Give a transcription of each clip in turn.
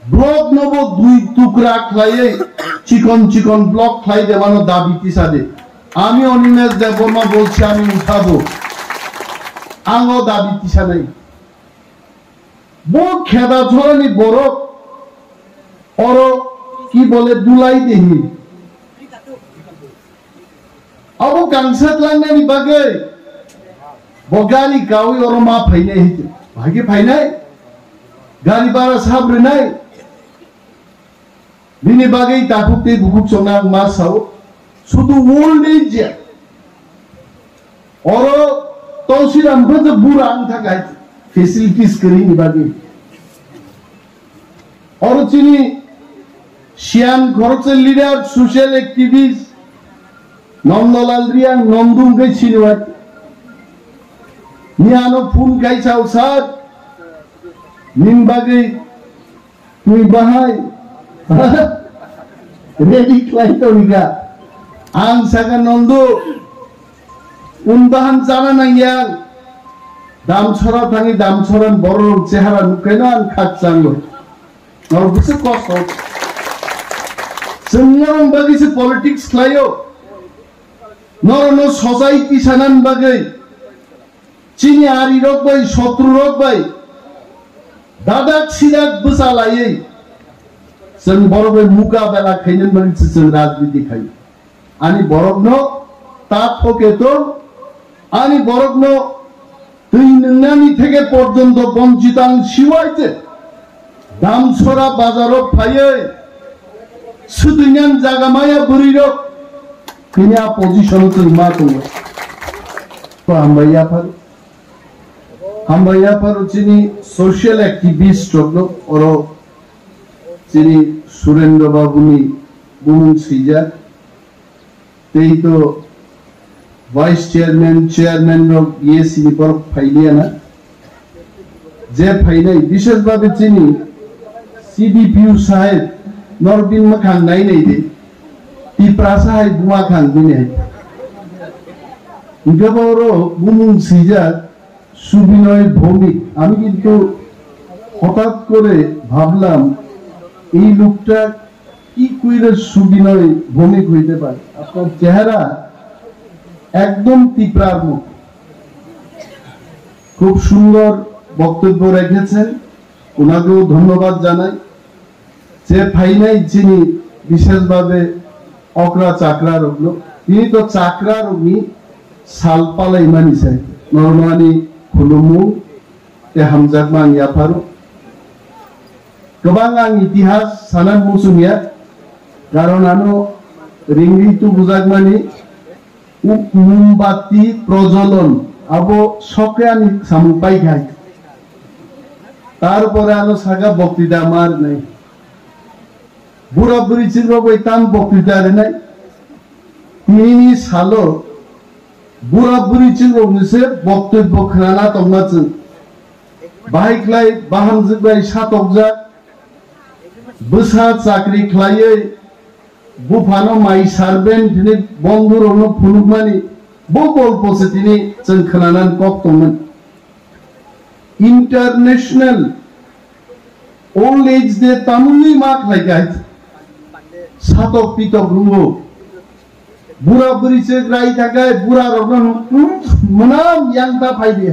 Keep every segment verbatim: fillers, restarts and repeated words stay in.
Block no bo dui tukra khlaiwi chikon chikon block khlai de mano dabi tisa de. Ami Animesh Debbarma bolchi ami uthabo. Ang o dabi tisa nai. Bo kheda chorani borok oro ki bole dulai de hi. Abo kangsa tlangnani bagwi bo gari kawi oro ma phainai hite. Bahai khe phainai? Gari bara sab rwnai. Bini bagwi takhuk tei bukhuk chongnai ang ma sao. Sudu old age ya. Oro tongsiram khe je bura ang thakai facilities kwrwini bagwi. Oro chini siyan khoroksa leader, social activist, Nondolal Riang, Nondu hwnkhe sinwai. Miyano phone kaisa o sir, nini bagwi twi bahai ready khlai tongkha. Ang saka Nondu, un bahan chana nangya. Damsora thangwi Damsora borok chehara nukhaino ang khakchango. Norok bwswk kosto. Chwng norok bagwi se politics khlaio. Norokno society sanani bagwi chini arirok bai, sotrurok bai dadak sidak bwsa laiwi chwng borok bai mukabela khainani bagwi se chwng rajniti khaio. Ani borokno ta thoke tong, ani borokno twi nwngnani theke porjonto bonchito ang siwai je. Damsora bazaro phaiwi swtwinani jaga maya bwrwirok tini a position o chwng ma tongo. To hambai yaphar, hambai yaphar chini social activist rokno oro chini Surendra Babu ni bumung swijak. Tei to vice chairman, chairman rok B S C ni borok phailiya na. Je phainai, bishes babe chini C D P O saheb, norok bini mwkhang nai nai di. Tiprasa hai buma khang bini hai. Hingke bo oro bumung swijak, Subinay ভৌমিক। আমি কিন্তু হঠাৎ করে ভাবলাম, এই লোকটা কি করে সুবিনয় ভৌমিক হইতে পারে? আপনার চেহারা একদম তিপ্রার মতো। খুব সুন্দর বক্তব্য রেখেছেন, ওনাকেও ধন্যবাদ জানাই। Je phainai chini bisheshbhabe okra chakra rokno, tini to chakra rokni sal palaimani sai, norokno ani khulumung tei hamjakma ang yapharo. Kwbang ang itihas sana muchungya, karon ano ringri tubujakmani, u-, mombati projolon, abo sokke ani samung paikha. Tarpore ano saka boktita ma rwnai. Bura buri chirok bai tam boktita rwnai. Tinini salo bura buri chirok ni se boktobbo khnana tongma chwng. Bahai khlai bahamjwk bai satokjak. Bwsa chakri khlaiwi buphano mai servant hwnwi bondhurokno phunukmani bo golpo se tini chwng khwnanani kok tongmani. International Old Age Day tamungni ma khlai kha? Satok pitok rwngo. Bura buri se rai thakai bura rokno mwnam yang ta phai di.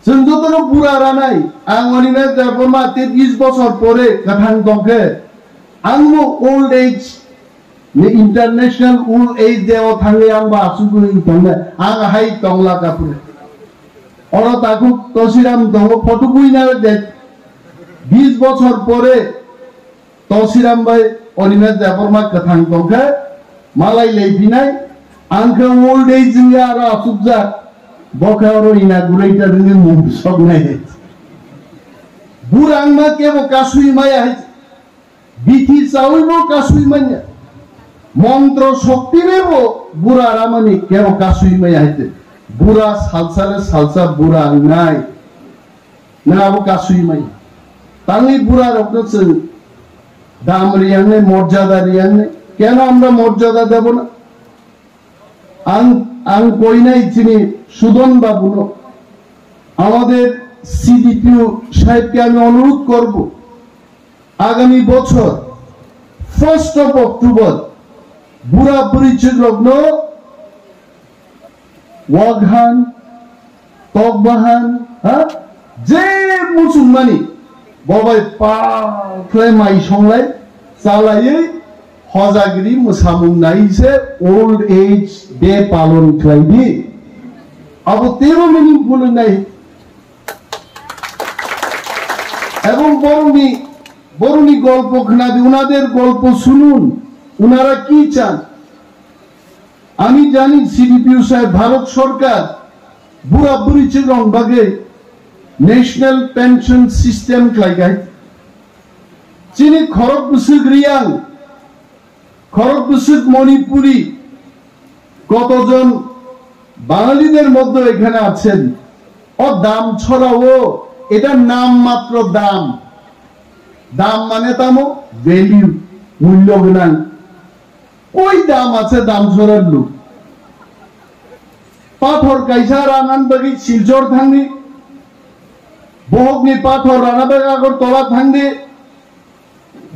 Chwng jotono bura ranai, ang Animesh Debbarma tei bis bosor pore kwthang tongkhe, angbo old age ni International Old Age Day o thangwi angbo asugwi tongnai, ang hai tongla kapure. Oro takhuk Tosiram tongo, photo buina de bis bosor pore Tosiram bai Animesh Debbarma kwthang tongkhe malai lei phinai, ang khe old age wngya aro achukjak, bo khe oro inaugurator wngwi mung soknai. Bura wngma kebo kasui maya hai, bithi chawi bo kasui manya, montro shokti rebo bura ramani kebo kasui maya hai, bura salsa re salsa bura wngnai. Nang abo kasui mai. Tangwi bura rokno chwng dam riyangnai, morjada riyangnai. Keno amra morjada debo na? Ang, ang koinai chini Sudon babuno. Amader CDPO সাহেবকে আমি অনুরোধ করব, আগামী বছর first of October বুড়া বুড়ি চিকরকনো waghan, tokbahan, ha, je muchungmani bobai pal khlai mai songlai chalaiwi hojagri mwsamung nai se Old Age Day palon khlai di. Abo teibo meaningful wngnai. এবং বরুণী, বরুণী গল্প শোনাবে, ওনাদের গল্প শুনুন, ওনারা কি চান। আমি জানি সিডিপিও সাহেব, ভারত সরকার বুড়া বুড়ি চিকরক bagwi National Pension System khlaikai. Chini khorok bwswk Riyang, খড়গ বসুক মণিপুরি, কতজন বাঙালিদের মধ্যে এখানে আছেন। ও দাম ছড়াও, এটা নাম মাত্র দাম। দাম মানে তামো ভ্যালু, মূল্য গণাং। ওই দাম আছে দাম ছড়ার লোক। পাথর কাইসা রানান বাকি শিলচর থাংনি, বহকনি পাথর রানা বাকি আগরতলা থাংনি,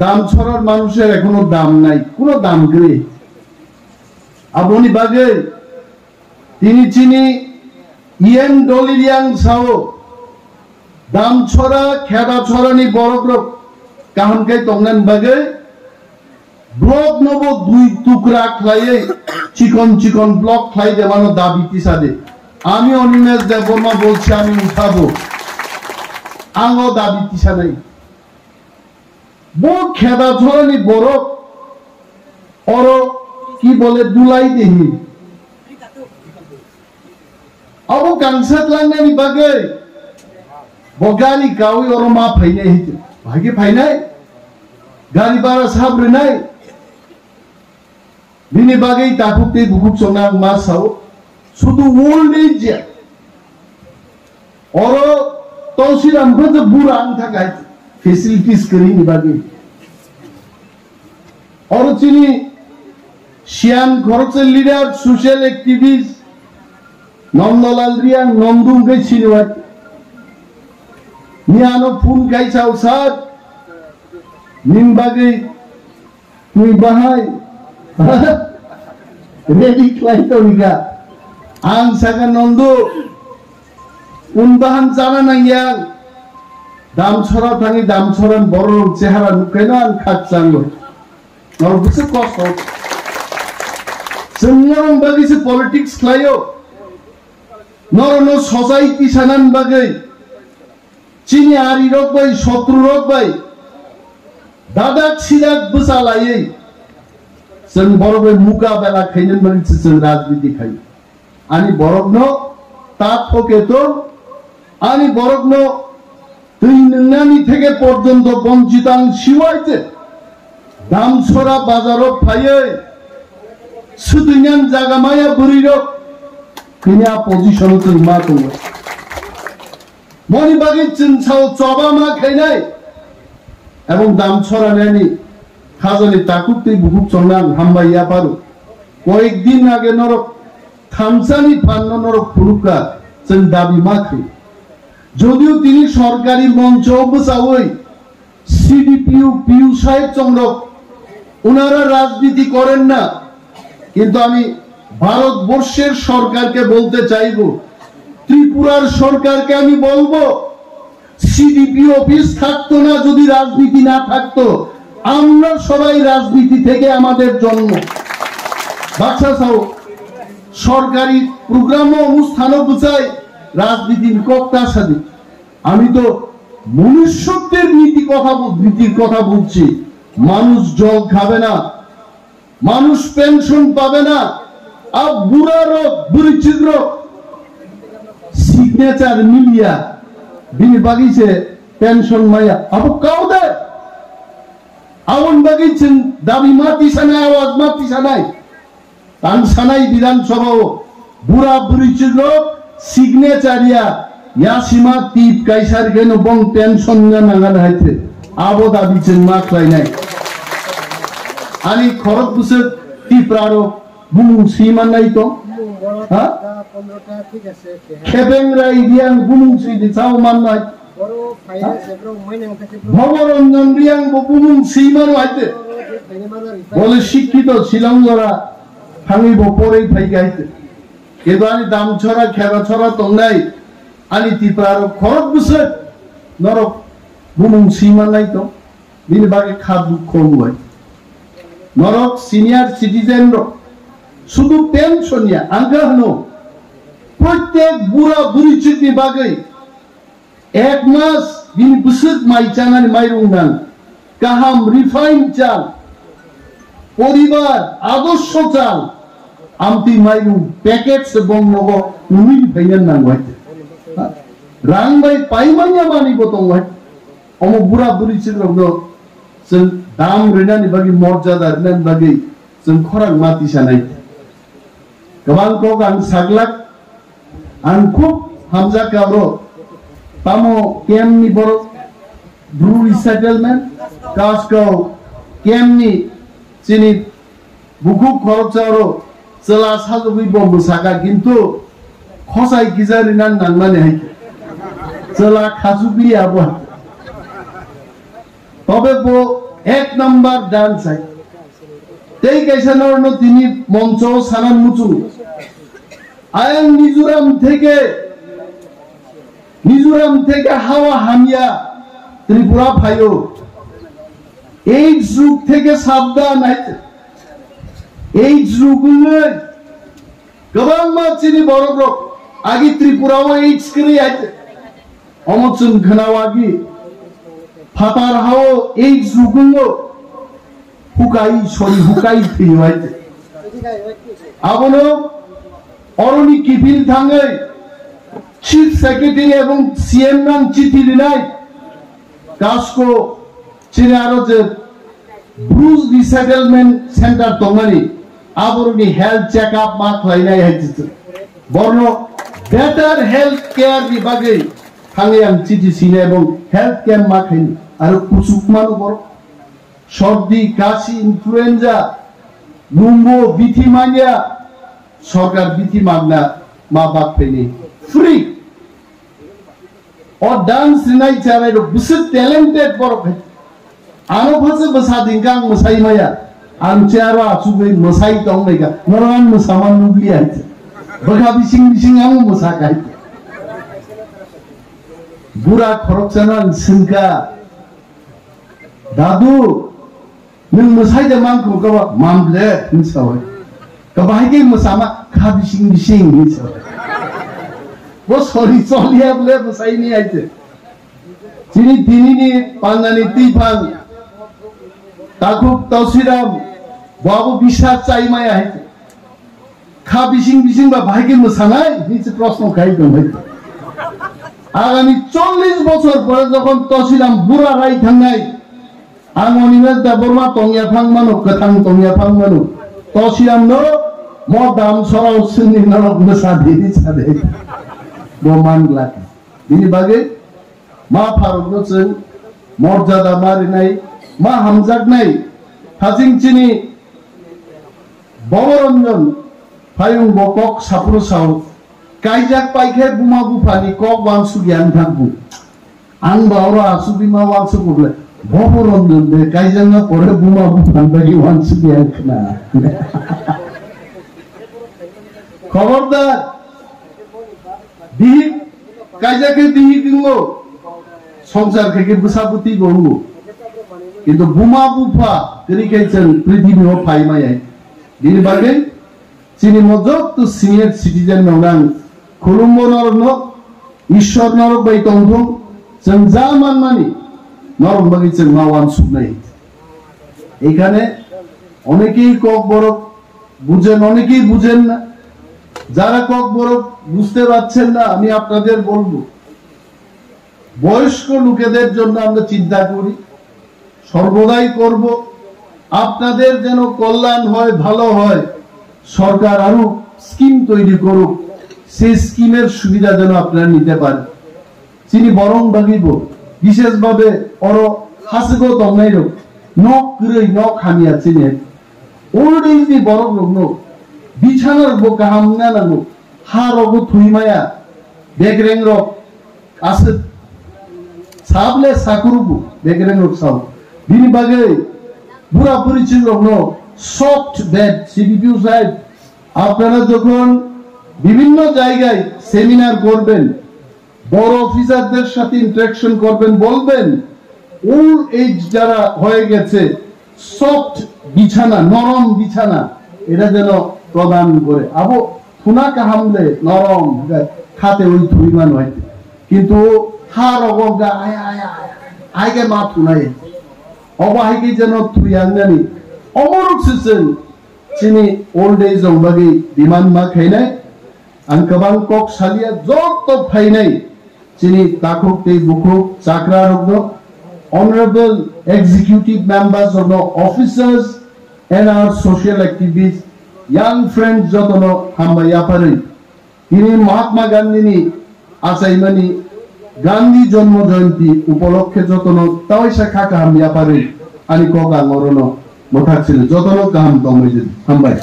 দাম ছড়ার মানুষের এখনো দাম নাই, কোনো দাম নেই। Aboni bagwi tini chini yen doliriang sao dam chora, kheda chorani borok rok kaham khe tongna bagwi block nobo dui tukra khlaiwi chikon chikon block khlai demano dabi tisadi. Ami Animesh Debbarma bolchi, ami uthabo, ango dabi tisanai. Bo kheda chorani borok oro ki bole dulai dehi. Abo kangsa tlangnani bagwi bo gari kawi oro ma phainai hiti. Bhagi phainai? Gari bara sab rinai? Bini bagwi takhuk tei bukhuk chongna ang ma sao, sudu old age ya. Oro tongsi ram bwtw bura ang thakai facilities kwrwini bagwi. Oro chini siyan khoroksa leader, social activist, Nondolal Riyang, Nondu hwnkhe sinwai. Ni ano phone kai sao, sir, nini bagwi Twi bahai ready khlai tongkha. Ang saka Nondu, un bahan chana nangya. Damsora thangwi Damsoran borok chehara nukhaino ang khakchango. Norok bwswk kosto. Chwng norok bagwi se politics khlaio. Norokno society sanan bagwi. Chini ari rok bai, sotru rok bai, dadak sidak bwsa laiwi, chwng borok bai mukabela khainani bagwi se chwng rajniti khai. Ani borokno ta thoke to, ani borokno twi nwngnani theke porjonto bonchito ang siwai je Damsora bazaro phaiwi swtwinani jaga maya bwrwi rok tini a position o chwng ma tongo. Moni bagwi chwng sao choba ma khainai. Ebong Damsora nani khajani takhuk tei bukhuk chongna ang hambai yapharo. Koyek din age norok thamsani phanno norok phunukha chwng dabi ma khai. Jodio tini sorkari moncho bwchawi CDPO Piu সাহেব চন্দ্রক, ওনারা রাজনীতি করেন না, কিন্তু আমি ভারতবর্ষের সরকারকে বলতে চাইব, ত্রিপুরার সরকারকে আমি বলবো, সিডিপি অফিস থাকতো না যদি রাজনীতি না থাকতো। আমরা সবাই রাজনীতি থেকে আমাদের জন্ম। বাচ্চা সাহেব, সরকারি প্রোগ্রাম ও অনুষ্ঠানও বুঝাই রাজনীতির কক্তা সাদে। আমি তো মনুষ্যত্বের নীতি কথা বল-, নীতির কথা বলছি। মানুষ জল খাবে না, মানুষ পেনশন পাবে না। আর বুড়া রোগ, বুড়ি চিত্র, সিগনেচার মিলিয়া, বিনি বাগিছে পেনশন মাইয়া। আবো কাউদে, আবন বাগিছেন দাবি মাতি সানাই, আওয়াজ মাতি সানাই। Tang sanai Bidhan Sabha o bura bwrwi chwk rok signature ya yasima tip kaisar khe no bong pension na nang an hai the. Abo dabi chwng ma khlai nai. Ani khorok bwswk Tipra rok Bumung si mannai to? Ha? Khebeng rai Riang bumung si di sao mannai. Bhoboranjan Riang bo bumung si mano aite. Bole sikkito Shillong jora thangwi bo porei phai gaite. Kedo ani Damchara, Kherachara tongnai ani Tipra rok khorok bwswk norok bumung si mannai to. Bini bagwi kha dukho wngwi. Norok senior citizen rok sudu pension ya, ang kha hwno, protek bura buri chikni bagwi ek mas bini bwswk mai chanani mairung nang, kaham refine chal, poribar adorsho chal, amtwi mairung packet se bong nogo nwi phaina nang bai. Rang bai paimanya mani bo tong bai. Omo bura buri chwng rokno chwng dam rinani bagwi, morjada rinani bagwi chwng khorang ma tisanai. Kwbang kok ang saglak, ang khub hamjak kha oro. Tamo camp ni borok, Bru resettlement, Kaskau camp ni chini bukhuk khoroksa oro chwla sajagwi bo mwsakha, kintu khosai kisa rina nangmani hai khe chwla khachukliya bo. Tobe bo ek number dance hai. Tei kaisa norno tini moncho sana muchung. Ayang Mizoram theke, Mizoram theke hawa hamya Tripura phaio. AIDS rok theke sabdan hai. AIDS rok wngwi kwbangma chini borok rok agi Tripura o AIDS kwrwi hai. Omo chwng khna wagi phatar hao AIDS rok wngo. Hukai, sorry, hukai thwiyo hai. Abono oroni kiphil thangwi Chief Secretary ebong C M nang chithi rinai. Kasko chini aro je Bru resettlement center tongmani, aborokni health check up ma khlainai hai chithi. Borno better health care ni bagwi thangwi ang chithi sinai ebong health camp ma khaini. Aro kuchuk mano borok. Sordi, kasi, influenza, lungo, bithi manya, sorkar bithi magna ma bak phaini. Free. O dance rinai chanai rok bwswk talented borok hai. Ano phase bwsa dingka ang mwsai maya. Ang chair o achugwi mwsai tong lai kha. Norok ang mwsama nukliya hai. Bwkha bising bising ang mwsa kai. Bura khoroksano ang swngkha. Dadu, nwng mwsai de man kho kaba? Mam le, hwnwi sa bai. Kaba hai khe mwsama kha bising bising hwnwi sa bai. Bo sori choliya bole mwsai ni aite. Chini tini ni pandani twiphang takhuk Tosiram bo abo bisar chai maya hai. Kha bising bising ba bahai khe mwsanai? Hwnwi se proshno khai tong hai. Agami chollish bochor pore jokhon Tosiram bura rai thangnai, ang Animesh Debbarma tongya phang mano, kwthang tongya phang mano, Tosiram no mo dam sorao sini norok mwsa dini sade. Bo man glak. Bini bagwi ma pharokno chwng morjada ma rinai, ma hamjaknai. Haching chini Boboranjan phayung bo kok saphuru sao, kaijak paikhe buma buphani kok wansuk yang thangbu. Ang ba oro asugwi ma wansuk ble. Boboranjan de kaijakna pore buma buphani bagwi wansuk yang khna. Khobordar. Bihik kaijak khe bihik wngo, songsar khe khe bwsa bwtwi bo wngo. Kintu buma bupha kwrwi khe chwng prithibi o phai maya. Bini bagwi chini mo jotto senior citizen no nang khulumbo norokno, Ishwar norok bai tongthung, chwng ja manmani norok bagwi chwng ma wansuknai. এখানে অনেকেই ককবরক বুঝেন, অনেকেই বুঝেন না। যারা ককবরক বুঝতে পারছেন না, আমি আপনাদের বলবো, বয়স্ক লোকেদের জন্য আমরা চিন্তা করি, সর্বদাই করব। আপনাদের যেন কল্যাণ হয়, ভালো হয়, সরকার আরো স্কিম তৈরি করুক, সেই স্কিমের সুবিধা যেন আপনারা নিতে পারেন। Chini borok bagwi bo, bishes babe oro hasigo tongnai rok, nok kwrwi, nok hamya chini. Old age ni borok rok no, Bichana rok bo kaham na nango. Ha rogo thwi maya. Begreng rok aswk. Sable sakurubu. Begreng rok sao. Bini bagwi bura buri chwng rokno soft bed, C D P O saheb, আপনারা যখন বিভিন্ন জায়গায় সেমিনার করবেন, বড় অফিসারদের সাথে ইন্টারাকশন করবেন, বলবেন ওল্ড এজ যারা হয়ে গেছে সফট বিছানা, নরম বিছানা এটা যেন প্রদান করে। Abo thuna kaham le norom, khate ui thui man hoite. Kintu ha rogo ga ai ai ai ai ge ma thunai. Obo hai ke jeno thuyang nani. Omorok se chwng chini old age rok bagwi demand ma khainai. Ang kwbang kok salia joto phainai chini takhuk tei bukhuk chakra rokno, honorable executive members rokno, officers and our social activists, young friends jotono hambai yapharwi. Tini Mahatma Gandhi ni achaimani Gandhi Janma Jayanti upolokhe jotono tawaisa kha kaham yapharwi ani kok ang orono mwthak sili jotono kaham tongmai jedi. Hambai.